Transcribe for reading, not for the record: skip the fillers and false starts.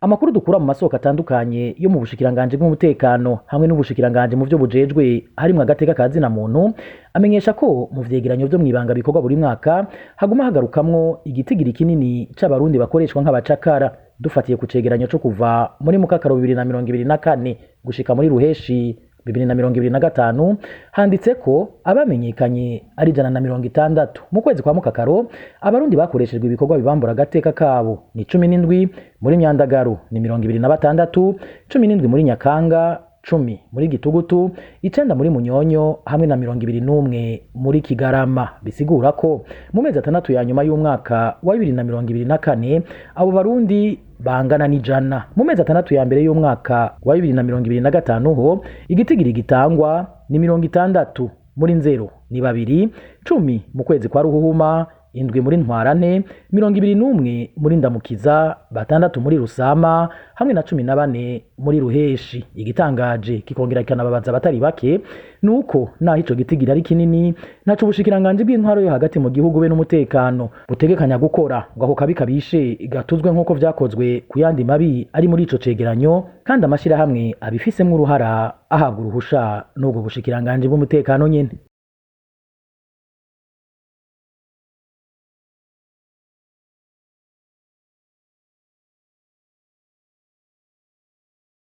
Amakuru dukura mu masoko atandukanye yo mu bushikiranganje bw'umutekano hamwe n'ubushikiranganje mu vyo bujejwe harimwo agateka ka zina muntu amenyesha ko mu vyegeranyo vyo mw'ibanga bikorwa buri mwaka haguma hagarukamwo igitigiri kinini c'Abarundi bakoreshwa nk'abacakara. Dufatiye ku cegeranyo co kuva muri Mukakaro 2024 gushika muri Ruheshi 2025, handitse ko abamenyekanye ari 160. Mu kwezi kwa Mukakaro, Abarundi bakoreshejwe ibikorwa bibambura agateka kabo ni 17, muri Myandagaro ni 26, 17 muri Nyakanga, 10 muri Gitugutu, 9 muri Munyonyo hamwe na 21 muri Kigarama. Bisigura ko mu mezi 6 ya nyuma y'umwaka wa 2024 abo Barundi bangana n'100. Mu mezi 6 ya mbere y'umwaka wa 2025 ho igitigiri gitangwa ni 60, muri Nzero ni 2, 10 mu kwezi kwa Ruhuhuma, 7 muri Ntwarante, 21 muri Ndamukiza, 6 muri Rusama hamwe na 14 muri Ruheshi. Igitangaje kikongera kikanababaza abatari bake nuko naho ico gitigiri ari kinini, ntaco ubushikiranganje bw'intwaro yo hagati mu gihugu be n'umutekano butegekanya gukora ngo ako kabi kabishe gatuzwe nk'uko vyakozwe ku yandi mabi ari muri ico cegeranyo, kandi amashirahamwe abifisemwo uruhara ahabwa uruhusha n'ubwo bushikiranganje bw'umutekano nyene.